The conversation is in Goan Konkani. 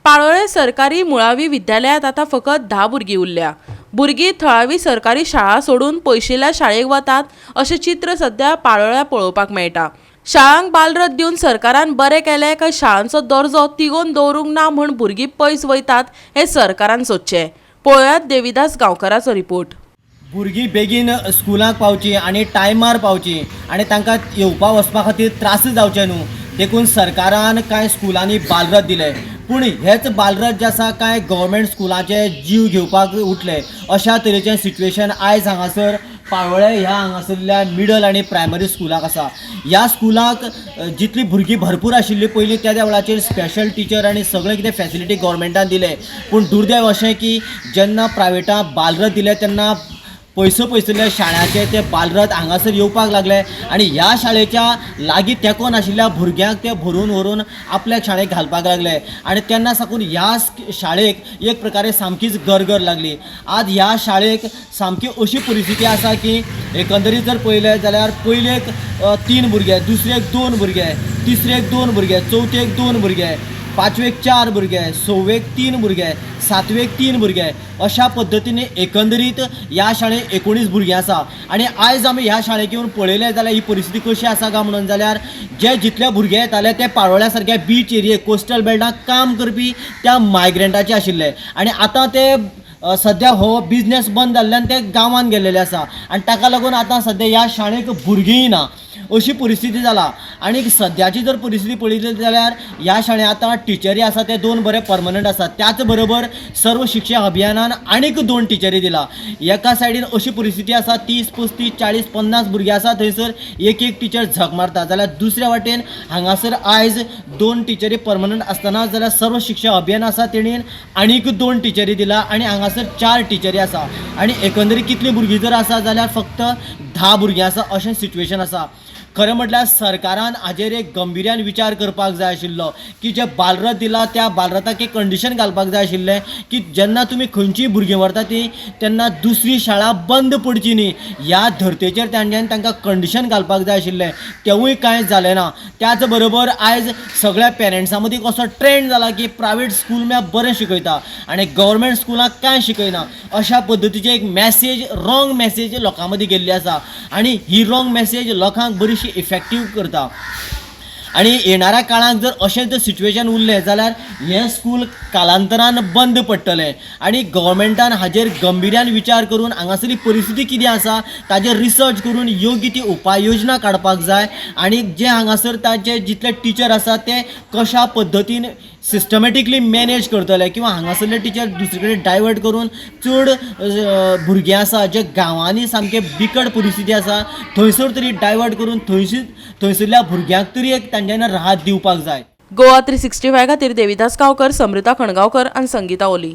पाळोळें सरकारी मुळावी विद्यालयांत आतां फकत 10 भुरगीं उरल्या. भुरगीं थळावी सरकारी शाळा सोडून पयशिल्ल्या शाळेक वतात अशें चित्र सध्या पाळोळ्यां पळोवपाक मेळटा. शाळांक बालरथ दिवन सरकारान बरें केलें काय शाळांचो दर्जो तिगोवन दवरूंक ना म्हूण भुरगीं पयस वयतात हें सरकारान सोदचें. पळोवयात देविदास गांवकाराचो रिपोर्ट. भुरगीं बेगीन स्कुलाक पावची आनी टायमार पावची आनी तांकां येवपा वचपा खातीर त्रास जावचे न्हू देखून सरकारान कांय स्कुलांनी बालरथ दिले. पूण हेच बालरथ जे आसा कांय गव्हर्मेंट स्कुलाचे जीव घेवपाक उठले. अशा तरेचें सिट्युएशन आयज हांगासर पाळोळें ह्या हांगासरल्या मिडल आनी प्रायमरी स्कुलाक आसा. ह्या स्कुलाक जितलीं भुरगीं भरपूर आशिल्लीं पयलीं त्या वेळाचेर स्पेशल टिचर आनी सगळें कितें फेसिलिटी गव्हर्मेंटान दिलें. पूण दुर्दैव अशें की जेन्ना प्रायवेटाक बालरथ दिले तेन्ना पयसो पयसुल्ल्या शाळांचे ते बालरथ हांगासर येवपाक लागले आनी ह्या शाळेच्या लागीं तेंकोन आशिल्ल्या भुरग्यांक ते भरून व्हरून आपल्या शाळेक घालपाक लागले आनी तेन्ना साकून ह्या शाळेक एक प्रकारे सामकीच गरगर लागली. आज ह्या शाळेक सामकी अशी परिस्थिती आसा की एकंदरीत जर पळयलें जाल्यार पयलेक 3 भुरगे, दुसरेक 2 भुरगे, तिसरेक 2 भुरगे, चवथेक 2 भुरगे, पांचवेक 4 भुरगे, सवेक 3 भुरगे, सातवेक 3 भुरगे अशा पद्दतीन एकंदरीत ह्या शाळेंत 19 भुरगीं आसा. आनी आयज आमी ह्या शाळेक येवन पळयलें जाल्यार ही परिस्थिती कशी आसा काय म्हणून जाल्यार जे जितले भुरगे येताले ते पाळोळ्या सारक्या बीच एरिये कोस्टल बेल्टाक काम करपी त्या मायग्रंटाचे आशिल्ले आनी आतां ते सद्या हो बिजनेस बंद जाल्ल्यान ते गांवांत गेल्लेले आसा आनी ताका लागून आतां सद्या ह्या शाळेक भुरगींय ना अशी परिस्थिती जाला. आनी सद्याची जर परिस्थिती पळयली जाल्यार ह्या शाळेंत आतां टिचरी आसा ते 2 बरे परमनंट आसात. त्याच बरोबर सर्व शिक्षा अभियानान आनीक 2 टिचरी दिला. एका सायडीन अशी परिस्थिती आसा 30, 35, 40, 50 भुरगीं आसा थंयसर एक एक टिचर झक मारता जाल्यार दुसऱ्या वाटेन हांगासर आयज 2 टिचरी परमनंट आसतना जाल्यार सर्व शिक्षा अभियान आसा तेणेन आनीक 2 टिचरी दिला आनी हांगासर 4 टिचरी आसा आनी एकंदरीत कितलीं भुरगीं जर आसा जाल्यार फक्त 10 भुरगीं आसा अशें सिट्युएशन आसा. खरें म्हटल्यार सरकारान हाजेर एक गंभिर्यान विचार करपाक जाय आशिल्लो की जे बालरथ दिला त्या बालरथाक एक कंडिशन घालपाक जाय आशिल्लें की जेन्ना तुमी खंयचीय भुरगीं व्हरता ती तेन्ना दुसरी शाळा बंद पडची न्ही ह्या धर्तेचेर तांच्यानी तांकां कंडिशन घालपाक जाय आशिल्लें. तेवूय कांय जालें ना. त्याच बरोबर आयज सगळ्या पेरंट्सां मदीं कसो ट्रेंड जाला की प्रायवेट स्कूल म्हळ्यार बरें शिकयता आनी गव्हर्मेंट स्कुलाक कांय शिकयना अशा पद्दतीची एक मॅसेज, रॉंग मॅसेज लोकां मदीं गेल्ली आसा आनी ही रॉंग मॅसेज लोकांक बरीशी इफेक्टीव करता. आनी येणाऱ्या काळांत जर अशें जर सिट्युएशन उरलें जाल्यार हें स्कूल कालांतरान बंद पडटलें आनी गव्हर्मेंटान हाजेर गंभिर्यान विचार करून हांगासरली परिस्थिती कितें आसा ताजेर रिसर्च करून योग्य ती उपाय योजना काडपाक जाय आनी जे हांगासर ताजे जितले टिचर आसा ते कशा पद्दतीन सिस्टमॅटिकली मॅनेज करतले किंवा हांगासरले टिचर दुसरे कडेन डायवर्ट करून चड भुरगीं आसा जे गांवांनी सामके बिकट परिस्थिती आसा थंयसर तरी डायवर्ट करून थंयसरल्या भुरग्यांक तरी एक तांच्यांनी राहत दिवपाक जाय. गोवा 365 खातीर देविदास गांवकर, समृता खणगांवकर आनी संगीता ओली.